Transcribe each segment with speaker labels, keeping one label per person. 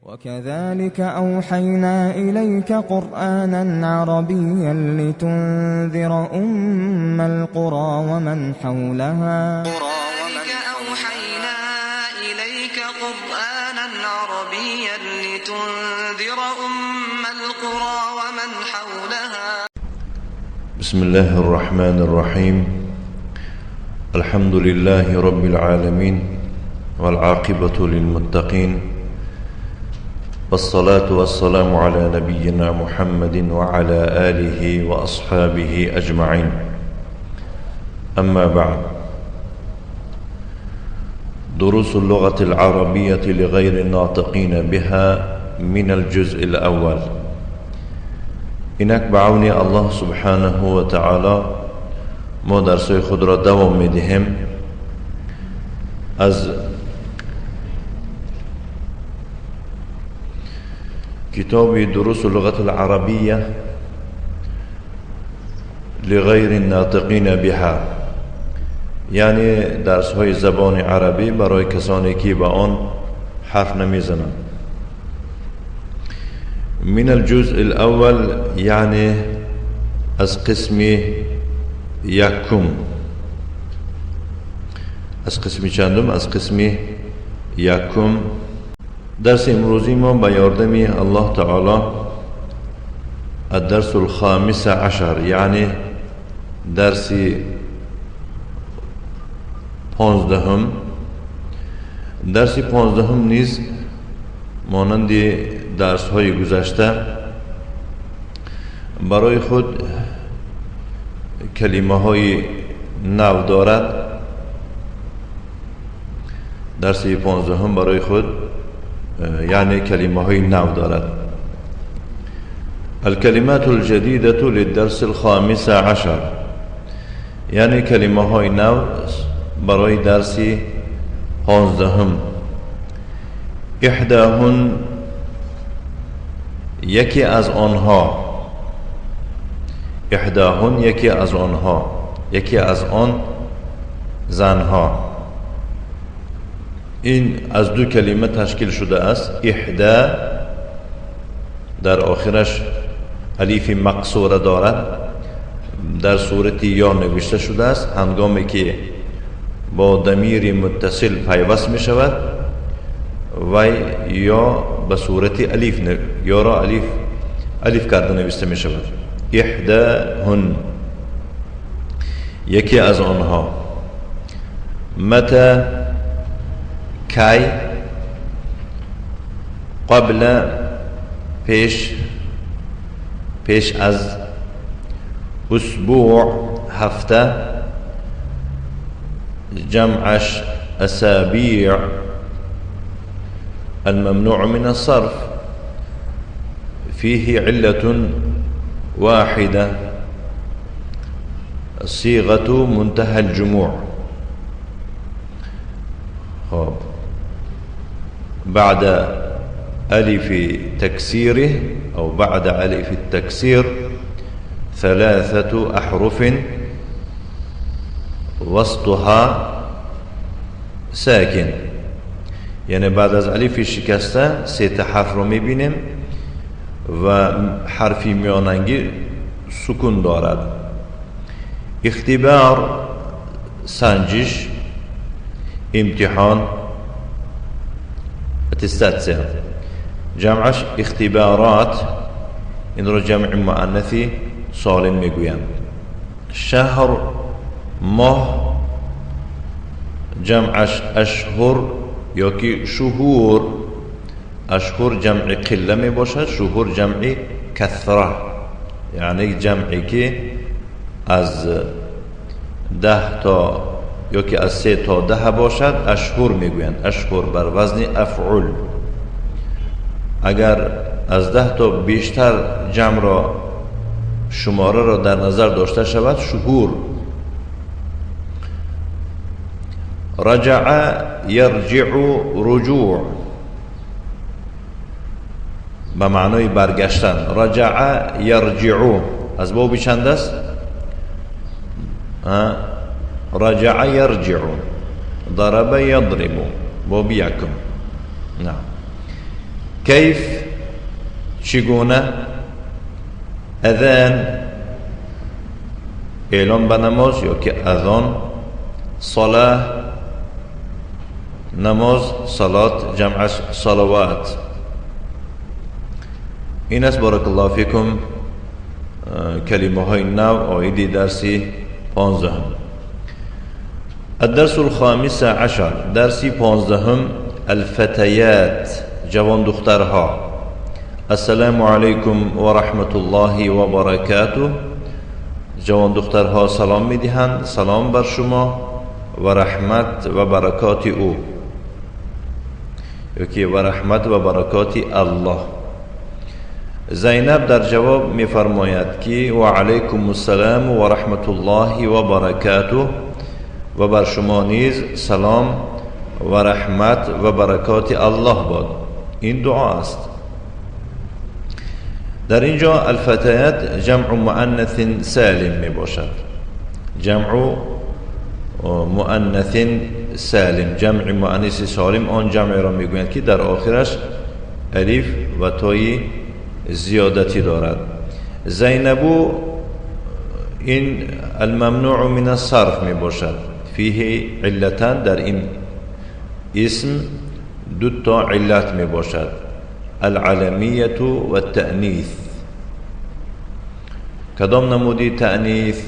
Speaker 1: وكذلك أوحينا إليك قرآنا عربيا لتنذر أم القرى ومن حولها.
Speaker 2: وكذلك أوحينا إليك قرآنا عربيا لتنذر أم القرى ومن حولها.
Speaker 3: بسم الله الرحمن الرحيم. الحمد لله رب العالمين، والعاقبة للمتقين، والصلاة والسلام على نبينا محمد وعلى آله وأصحابه أجمعين. أما بعد، دروس اللغة العربية لغير الناطقين بها من الجزء الأول. اینک به عون الله سبحانه و تعالی ما درس‌های خود را دوام می‌دهیم. از کتاب دروس اللغة العربية لغیر الناطقین بها، یعنی درس‌های زبان عربی برای کسانی که به آن حرف نمی‌زنند. من الجزء الأول، یعنی از قسم یکم. از قسم چندم؟ از قسم یکم. درس امروزی ما با یاردمی الله تعالی الدرس الخامس عشر، یعنی درس 15. درس 15 نیز مانند درس های گذشته برای خود کلمه های نو دارد. درس 15 برای خود یعنی کلمه های نو دارد. الكلمات الجديدة للدرس الخامس عشر، یعنی کلمه های نو برای درس 15. احداهن، یکی از آنها. احداهن یکی از آنها، یکی از آن زنها. این از دو کلمه تشکیل شده است. احدا در آخرش الیف مقصوره دارد، در صورت یا نوشته شده است. هنگامی که با ضمیر متصل پیوست می شود و یا به صورت الیف، یا را الیف الیف کرده نوشته می شود. احداهن یکی از آنها. متى، کی. قبل، پیش، پیش از. اسبوع، هفته. جمعش اسابیع. الممنوع من الصرف فيه علة واحدة، صيغة منتهى الجموع. خب، بعد ألف تكسيره أو بعد ألف التكسير ثلاثة أحرف وسطها ساکن. یعنی بعد از الیف شکسته سه تا حرف رو میبینیم و حرفی میاننگی سکون دارد. اختبار، سنجش، امتحان، اتستاتسیا. جمعش اختبارات، این رو جمع مؤنثی سالم میگویند. شهر، ماه، جمعش اشهر یا که شهور. اشهر جمع قله می باشد، شهور جمع کثره، یعنی جمعی که از 10 تا یا که از 3 تا 10 باشد اشهر میگویند. اشهر بر وزن افعل. اگر از 10 تا بیشتر جمع را، شماره را در نظر داشته شود، شهور. رجع یرجع رجوع، به معنای برگشتن. رجع یرجع از باب چند است؟ رجع یرجع، ضرب یضرب، باب یکم. نعم. کیف چگونه، اذان اعلام به نماز یا که اذان، صلاه نماز، صلات جمعش صلوات. این است بارک الله فیکم کلمه های نو عاید درسی 15. الدرس الخامس عشر، درسی 15، الفتيات جوان دخترها. السلام علیکم و رحمت الله و برکاته. جوان دخترها سلام میدهند، سلام بر شما و رحمت و برکات او، یکی و رحمت و برکات الله. زینب در جواب میفرماید که و علیکم السلام و رحمت الله و برکاته، و بر شما نیز سلام و رحمت و برکات الله باد. این دعا است. در اینجا الفتیات جمع مؤنث سالم می باشد. جمع مؤنث سالم، جمع مؤنث سالم آن جمع را میگویند که در آخرش الف و تای زیادتی دارد. زینبو این الممنوع من الصرف می باشد. فیه علتان، در این اسم دو تا علت می باشد، العلمیت و التأنیث. کدام نمودی تأنیث؟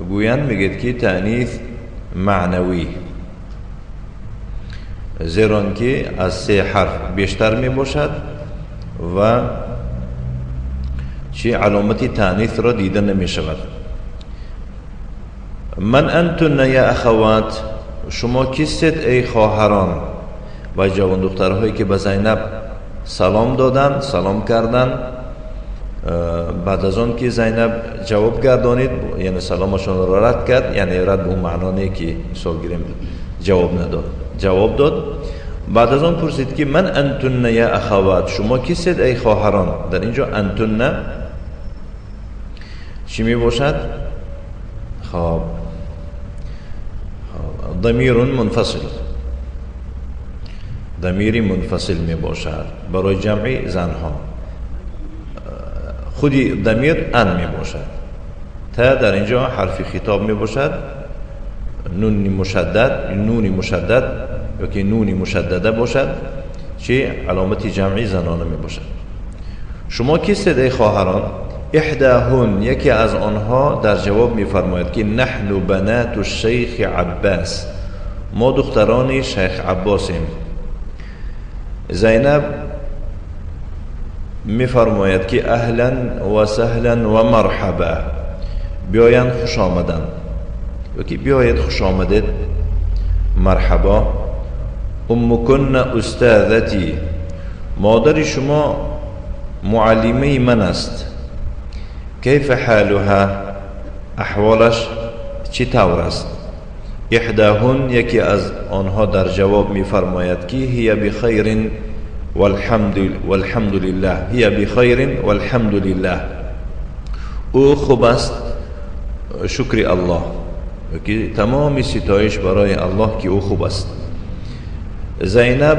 Speaker 3: گویند میگید که تأنیث معنوی، زیرا که از سه حرف بیشتر می باشد و چی علامت تأنیث را دیده نمی شود. من انتن یا اخوات، شما کیستید ای خواهران؟ و جوان دخترهایی که به زینب سلام دادن، سلام کردن، بعد از آن که زینب جواب گردانید، یعنی سلامشان را رد کرد، یعنی رد به اون معنا نه که مثال گیریم جواب نداد، جواب داد. بعد از آن پرسید که من انتن یا اخوات، شما کیستید ای خواهران؟ در اینجا انتن چی می باشد؟ خب ضمیر منفصل، ضمیر منفصل می باشد برای جمع زنها. خودی ضمیر ان می باشد، تا در اینجا حرف خطاب می باشد، نون مشدد، نون مشدد یا که نون مشدده باشد چه علامت جمعی زنانه می باشد. شما کیستید ای خواهران؟ احداهن، یکی از آنها در جواب می فرماید که نحن بنات الشیخ عباس، ما دختران شیخ عباسیم. زینب می فرماید که اهلا و سهلا و مرحبا، بیایند خوش آمدن، یا که بیایید خوش آمدید، مرحبا. امکن استاذتی، مادر شما معلمه من است. کیف حالها، احوالش چی طور است؟ احداهن، یکی از آنها در جواب می فرماید که هی بخیر والحمد لله، هی بخیر والحمد لله، او خوب است شکر الله، که تمام ستایش برای الله که او خوب است. زینب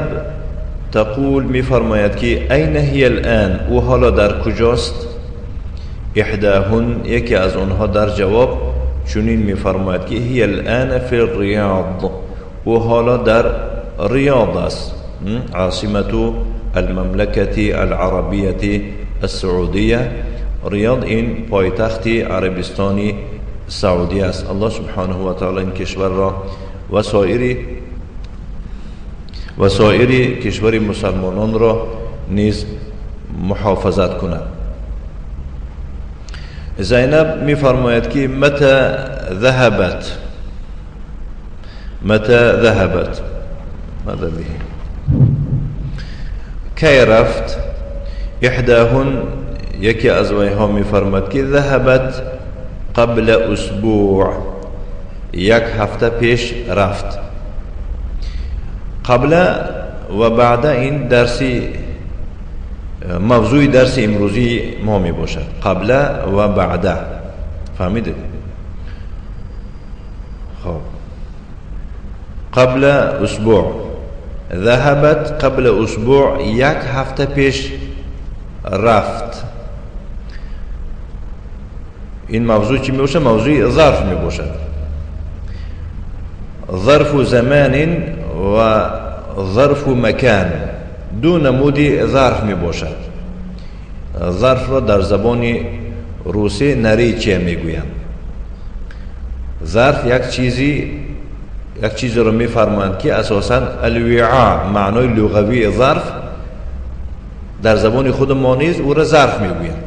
Speaker 3: تقول می فرماید که این هی الان، او حالا در کجاست؟ احداهن، یکی از آنها در جواب چنین می فرماید که هی الان فی الریاض، او حالا در ریاض است، عاصمة المملكة العربية السعودية. ریاض این پایتخت عربستان سعودی است. الله سبحانه و تعالی این کشور را و سایر کشور مسلمانان را نیز محافظت کند. زینب می فرماید که متى ذهبت، متى ذهبت، ماذا به، کی رفت؟ احداهن، یکی از ویها می فرماید که ذهبت قبل اسبوع، یک هفته پیش رفت. قبل و بعد این درسی موضوع درس امروزی ما می باشد، قبل و بعد. فهمیدید؟ خب قبل اسبوع، ذهبت قبل اسبوع، یک هفته پیش رفت. این موضوع چی میباشد؟ موضوع ظرف میباشد. ظرف زمان و ظرف مکان دو نمودی ظرف میباشد. ظرف را در زبان روسی نریچه میگویند. ظرف یک چیزی را میفرمایند که اساساً الوعاء، معنای لغوی ظرف در زبان خود ما نیز او را ظرف میگویند.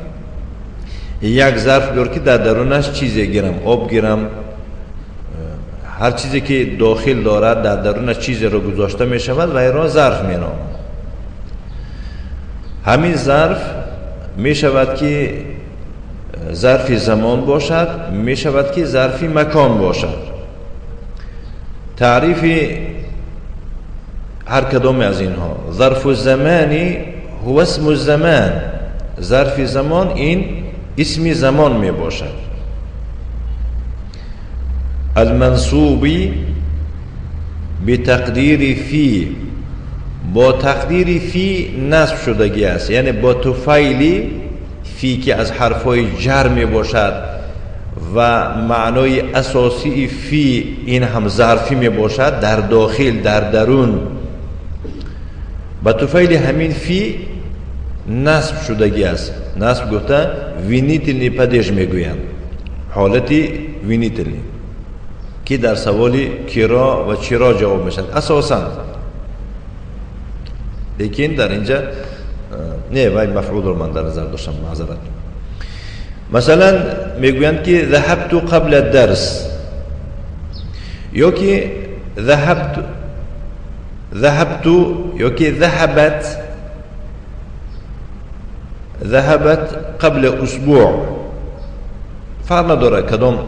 Speaker 3: یک ظرف بیار که در درونش چیزی گیرم، آب گیرم، هر چیزی که داخل دارد در درونش چیزی را گذاشته می شود و این را ظرف می نامند. همین ظرف می شود که ظرف زمان باشد، می شود که ظرف مکان باشد. تعریف هر کدام از اینها، ظرف الزمانی هو اسم الزمان، ظرف زمان این اسم زمان می باشد. المنصوب بتقدیر فی، با تقدیر فی نصب شدگی است، یعنی با تفیلی فی که از حرفهای جر می باشد و معنای اساسی فی این هم ظرفی می باشد، در داخل، در درون، با تفیل همین فی نصب شدگی است. نصب گفته винительный падеж میگویند، حالت винительный که در سوال کرا و چرا جواب میشد اساسا. لیکن در اینجا نه، وای مفعول رو من در نظر داشتم، معذرت. مثلا میگویند که ذهبت قبل الدرس، یا که ذهبت یا که ذهبت قبل اسبوع. فرق نداره کدام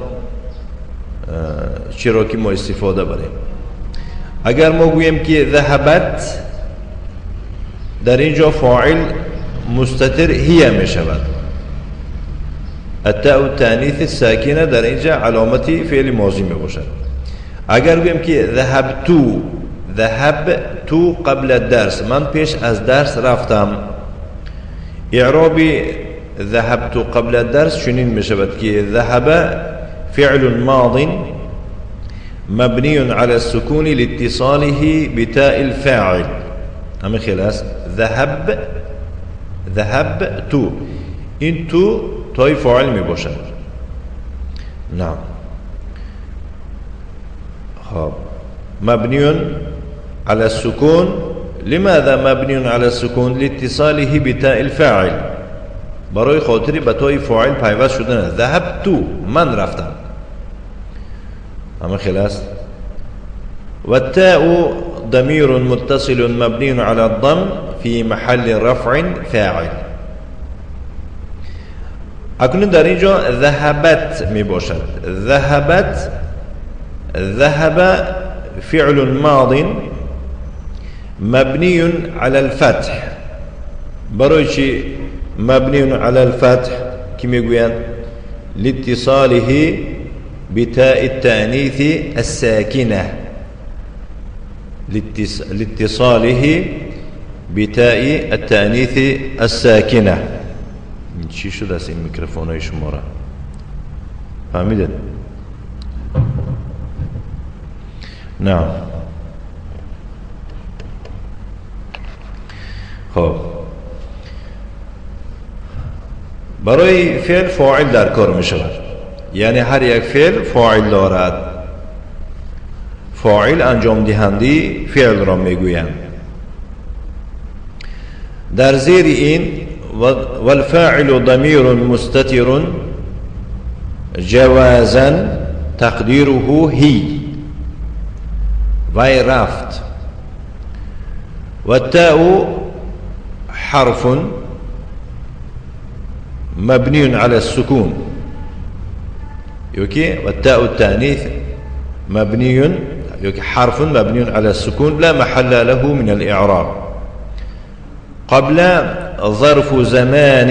Speaker 3: چرا که ما استفاده بریم. اگر ما گوییم که ذهبت، در اینجا فاعل مستتر هی می شود. التاء التانیث الساکنه در اینجا علامتی فعل ماضی می باشد. اگر گوییم که ذهبت قبل الدرس، من پیش از درس رفتم، اعراب ذهبت قبل الدرس چنین می شود که ذهب فعل ماض مبني على السكون لاتصاله بتاء الفاعل. همین خیلی است. ذهب تو، این تو تای فاعل می باشد. نعم. خب مبني على السكون. لماذا مبني على السكون؟ لاتصاله بتاء الفاعل، برای خاطری به تای فاعل پیوست شدن. ذهب تو، من رفتم. همه خیلی است. والتاء ضمير متصل مبني على الضم في محل رفع فاعل. اکنون در اینجا ذهبت می باشد. ذهبت، ذهب فعل ماض مبني على الفتح. برای چی مبني على الفتح؟ که میگویند لاتصاله بتاء التأنيث الساكنة، لاتصاله بتاء التأنيث الساكنة. چی شد از این میکروفون های شما را فهمیدید؟ نعم. خب برای فعل فاعل در کار می شود، یعنی هر یک فعل فاعل دارد. فاعل انجام دهنده فعل را می گویند. در زیر این والفاعل ضمیر مستتر جوازا تقدیره هی، وی رفت. والتاء حرف مبني على السكون، يوكي والتاء التانيث مبني، يوكي حرف مبني على السكون لا محل له من الإعراب. قبل ظرف زمان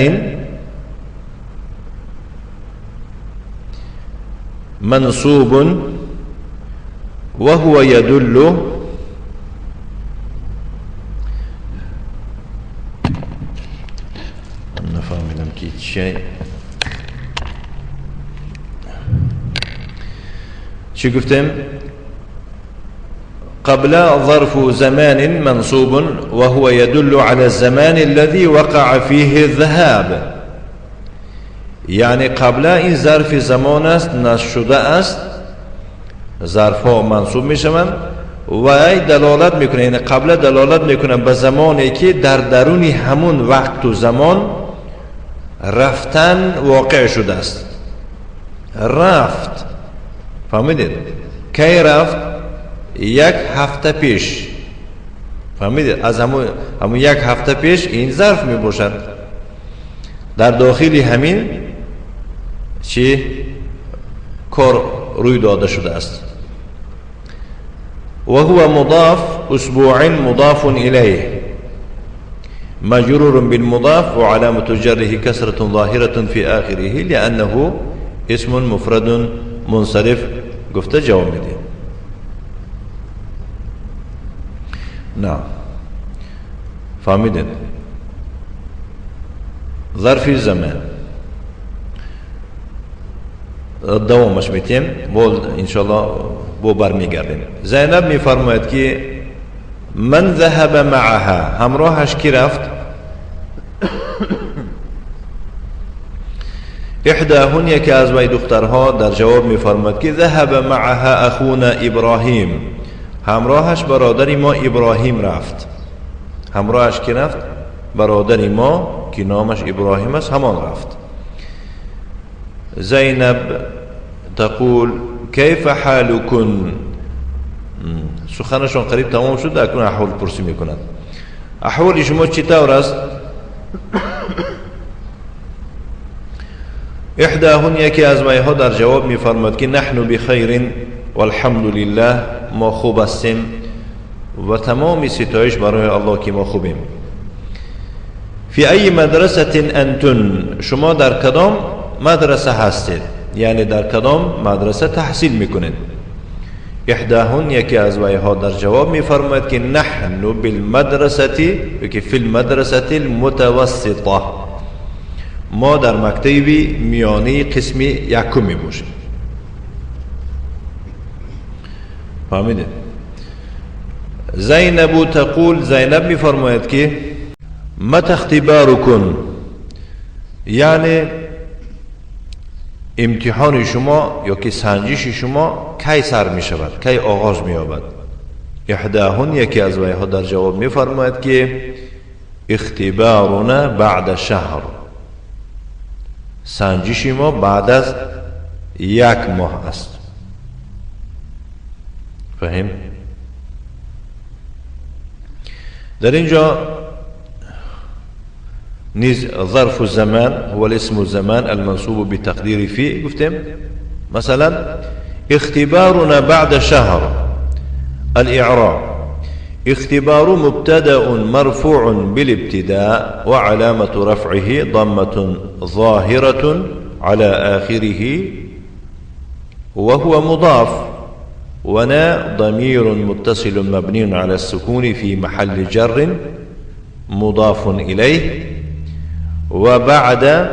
Speaker 3: منصوب وهو يدل که چی گفتیم؟ قبل ظرف زمان منصوب وهو يدل على الزمان الذي وقع فيه الذهاب. یعنی قبل این ظرف زمان است، نصب شده است، ظرف ها منصوب می شوند و ای دلالت میکنه، یعنی قبل دلالت میکنه به زمانی که در درون همون وقت و زمان رفتن واقع شده است. رفت، فهمیدید؟ کی رفت؟ یک هفته پیش. فهمیدید؟ از همون یک هفته پیش این ظرف می باشد. در داخل همین چی کار روی داده شده است. وهو مضاف، أسبوع مضاف إليه مجرور بالمضاف وعلامة جره كسرة ظاهرة في آخره لأنه اسم مفرد منصرف. گفته جواب میده. نعم، فهمیدید؟ ظرف زمان دوامش میتیم، انشالله بو برمیگردیم. زینب میفرماید که من ذهب معها، همراهش کی رفت؟ احداهن، یکی از وی دخترها در جواب میفرماید که ذهب معها اخونا ابراهیم، همراهش برادر ما ابراهیم رفت. همراهش کی رفت؟ برادر ما که نامش ابراهیم است، همان رفت. زینب تقول کیف حالکن. سخنشون قریب تمام شد، اکنون احوال پرسی میکند. احوال شما چطور است؟ احداهن، یکی از ویها در جواب میفرماد که نحن بخیر والحمد لله، ما خوب هستیم و تمام ستایش برای الله که ما خوبیم. فی ای مدرسة انتن، شما در کدام مدرسه هستید؟ یعنی در کدام مدرسه تحصیل میکنید؟ احداهن، یکی از ویها در جواب میفرماید که نحن بالمدرسة، که فی المدرسة المتوسطه، ما در مکتب میانی قسم یکم میباشیم. فهمیدید؟ زینب تقول، زینب میفرماید که متى اختبارکن، یعنی امتحان شما یا که سنجش شما کی سر می شود، کی آغاز می یابد؟ احداهن، یکی از ویها در جواب می فرماید که اختبارنا بعد شهر، سنجش ما بعد از یک ماه است. فهم؟ در اینجا نیز ظرف الزمان هو الاسم الزمان المنصوب بتقدير فيه. گفتیم مثلا اختبارنا بعد شهر. الإعراب: اختبار مبتدأ مرفوع بالابتداء وعلامة رفعه ضمة ظاهرة على آخره وهو مضاف، ونا ضمير متصل مبني على السكون في محل جر مضاف إليه، وبعد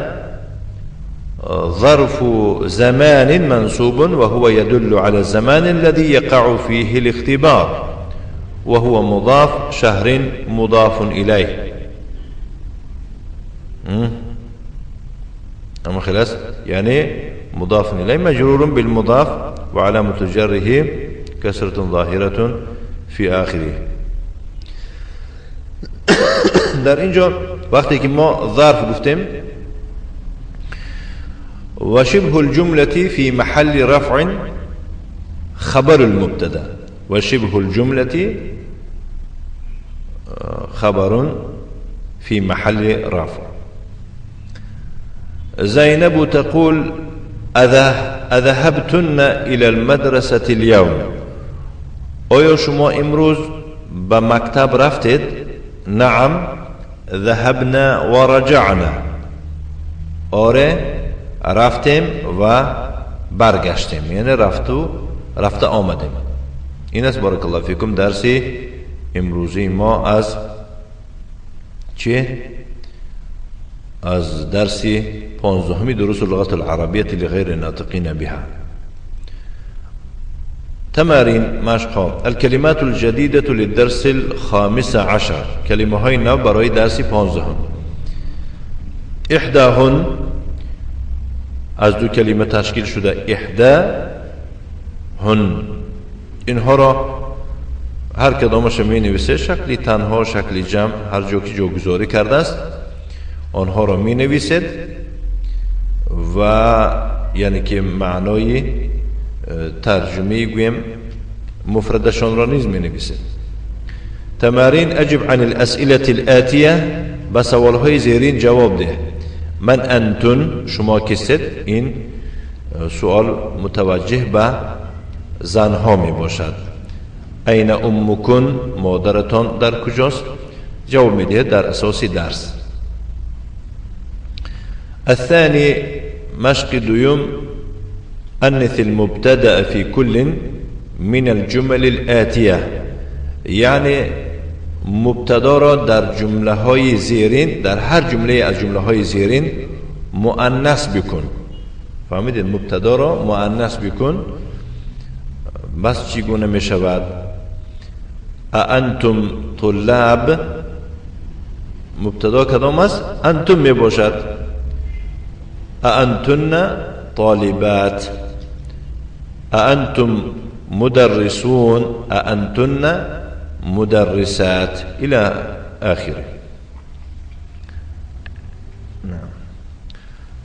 Speaker 3: ظرف زمان منصوب وهو يدل على الزمان الذي يقع فيه الاختبار وهو مضاف شهر مضاف إليه. أما خلاص، يعني مضاف إليه مجرور بالمضاف وعلامة جره كسرة ظاهرة في آخره. در اینجا وقتی که ما ظرف گفتیم و شبه الجملة في محل رفع خبر المبتدا، و شبه الجملة خبر في محل رفع. زینب تقول اذهبتن الى المدرسة اليوم، آیا شما امروز به مکتب رفتید؟ نعم ذهبنا ورجعنا، آره رفتیم و برگشتیم، یعنی رفته آمدیم. این است بارک الله فیکم درس امروزی ما از چه؟ از درس 15 دروس اللغة العربية لغير الناطقين بها. تمارين مشق الكلمات الجديدة للدرس 15. کلمه های نو برای درس 15. احداهن از دو کلمه تشکیل شده، احدا هن. اینها را هر کدامش می نویسه، شکلی تنها، شکلی جمع، هر جا که جاگذاری کرده است آنها را می نویسد و یعنی که معنای ترجمه گویم مفردشان را نیز می نویسد. تمارین اجب عن الاسئله الآتیه، به سوالهای زیرین جواب ده. من انتن، شما کیستید؟ این سوال متوجه به زنها می باشد. این امکن، مادرتان در کجاست؟ جواب می دهد در اساس درس. الثاني مشق دوم، أنث المبتدأ في كل من الجمل الآتية، یعنی مبتدا را در جمله های زیرین، در هر جمله از جمله های زیرین مؤنث بکن. فهمیدید؟ مبتدا را مؤنث بکن. بس چگونه می شود؟ أأنتم طلاب، مبتدا کدام است؟ انتم می باشد. أأنتن طالبات، أأنتم مدرسون، أأنتن مدرسات، إلى آخره. نعم.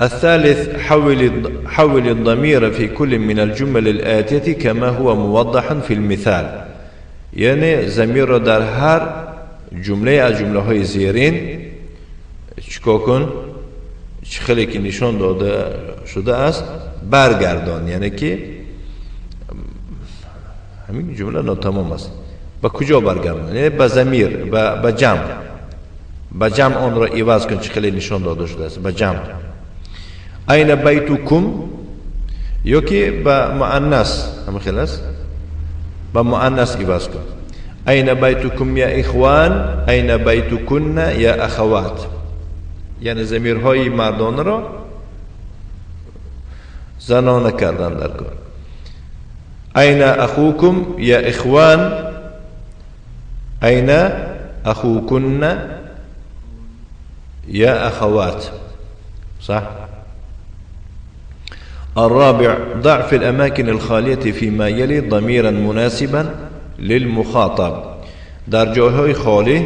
Speaker 3: الثالث حول الضمير في كل من الجمل الآتية كما هو موضح في المثال، یعنی ضمیر را در هر جمله از جمله های زیرین چیکار کن؟ خیلی که نشان داده شده است برگردان، یعنی که همین جمله ناتمام است. به کجا برگردان؟ یعنی به ضمیر، به جمع، به جمع آن را عوض کن، چه خیلی نشان داده شده است به جمع. این بیتکم، یا که به مؤنث، همین خیلی است، به مؤنث عوض کن. این بیتکم یا اخوان، این بیتکن یا اخوات، یعنی ضمیرهای مردانه را زنانه کردن در کار. این اخوکم یا اخوان، این اخوکن یا اخوات. صح. الرابع ضع في الأماكن الخالية فيما يلي ضميرا مناسبا للمخاطب، در جایهای خالی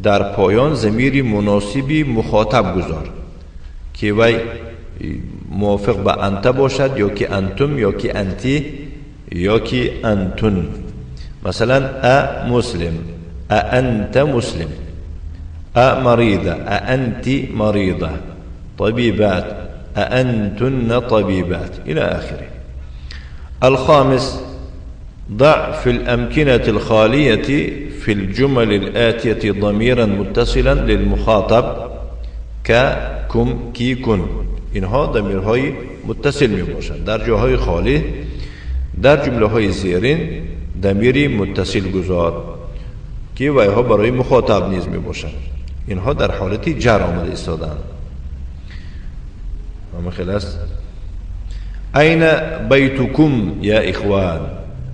Speaker 3: در پایان ضمیر مناسبی مخاطب گذار که وی موافق به انت باشد، یا که انتم، یا که انتی، یا که انتن. مثلا ا مسلم، ا انت مسلم، ا مریضه، ا انت مریضه، طبیبات، ا انتن طبیبات، الى آخره. الخامس ضع في الأمكنة الخالية في الجمل الآتية ضميرا متصلا للمخاطب ک، کم، کی، کن. اینها ضمیرهای متصل می باشند. در جاهای خالی در جمله های زیرین ضمیری متصل گذار که ویها برای مخاطب نیز می باشند. اینها در حالت جر آمده ایستادند. همه خلاص. أين بيتكم يا إخوان؟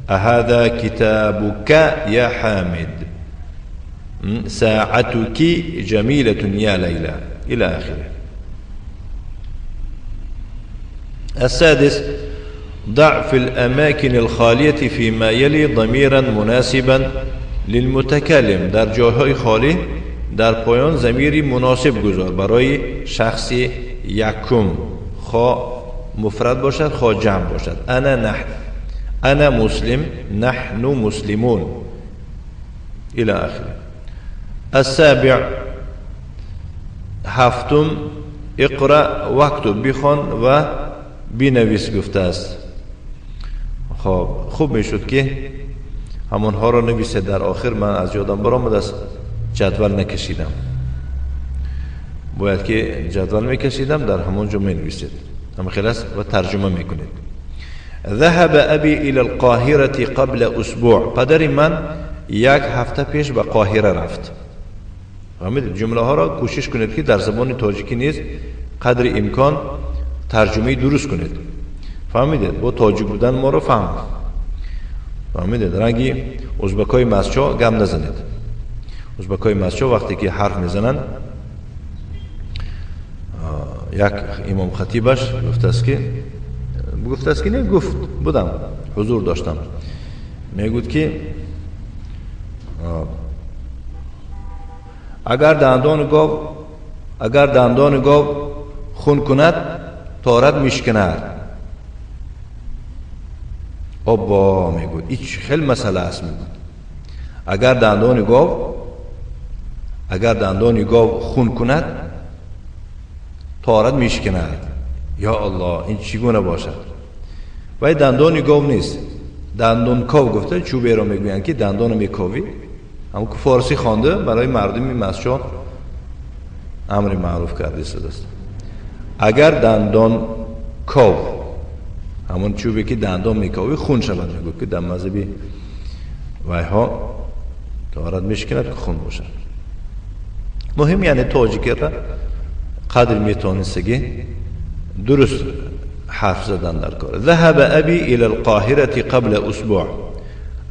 Speaker 3: أهذا كتابك يا حامد؟ ساعتك جميلة يا ليلى، إلى آخره. السادس ضع في الأماكن الخالية فيما يلي ضميرا مناسبا للمتكلم، در جاهای خالی در پایان ضمیری مناسب گذار برای شخص یکم، خواه مفرد باشد خواه جمع باشد. انا نحن، انا مسلم، نحن مسلمون، الى آخره. السابع هفتم اقرأ واکتب، بخوان و بنویس گفته است. خب خوب میشد که همونها را نویسه در آخر. من از یادم برآمد است جدول نکشیدم، باید که جدول میکشیدم در همون جا می نویسید، هم خلاص و ترجمه میکنید. ذهب ابی الى القاهرة قبل اسبوع، پدر من یک هفته پیش به قاهره رفت. فهمیدید؟ جمله ها را کوشش کنید که در زبان تاجیکی نیز قدر امکان ترجمه درست کنید. فهمیدید؟ با تاجیک بودن ما رو فهم. فهمیدید؟ رنگی ازبکای مسچا گم نزنید. ازبکای مسچا وقتی که حرف میزنن، یک امام خطیبش گفته است که، گفته است که نه، گفت بودم، حضور داشتم، میگوید که اگر دندان گاو خون کند تارد میشکند. ابا میگوید این خیلی مسئله است. میگوید اگر دندان گاو خون کند تارد میشکند. یا الله، این چگونه باشد؟ ولی دندان گاو نیست، دندان کاو گفته، چوبه را میگویند که دندان میکاوی. اما که فارسی خوانده برای مردم مسجد امر معروف کرده است. اگر دندان کاو، همون چوبی که دندان میکاوی، خون شود، میگه که در مذهبی وایها تارد میشکند که خون باشد. مهم یعنی تاجیکی را قدر میتونستگی درست حرف زدن در کار. ذهب ابی الى القاهره قبل اسبوع.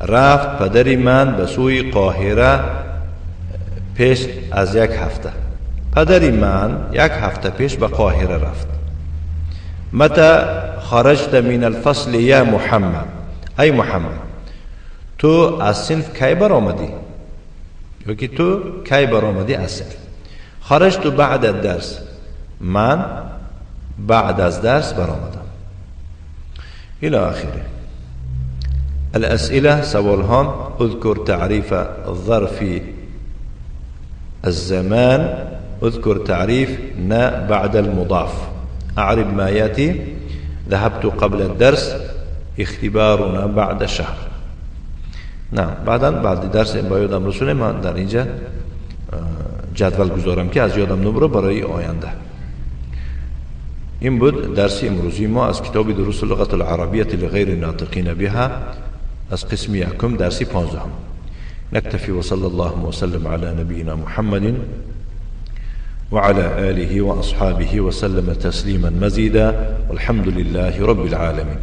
Speaker 3: رفت پدری من به سوی قاهره پیش از یک هفته. پدری من یک هفته پیش به قاهره رفت. متى خرجت من الفصل یا محمد؟ ای محمد، تو از صنف کی برآمدی؟ یا که تو کی برآمدی از صنف؟ خرجت بعد الدرس. من بعد از درس برآمدم. الى آخره. الأسئلة سوالها. اذكر تعريف ظرف الزمان. اذكر تعريف نا بعد المضاف. أعرب ما يأتي. ذهبت قبل الدرس. اختبارنا بعد شهر. نعم، بعدا بعد درس با یادم رسونه من در اینجا جدول گذارم که از یادم نبره برای آینده. این بود درس امروزی ما از کتاب دروس اللغة العربية لغير الناطقين بها از قسم یکم، درس 15. نكتفي وصلى الله وسلم على نبينا محمد وعلى آله وأصحابه وسلم تسليما مزيدا، والحمد لله رب العالمين.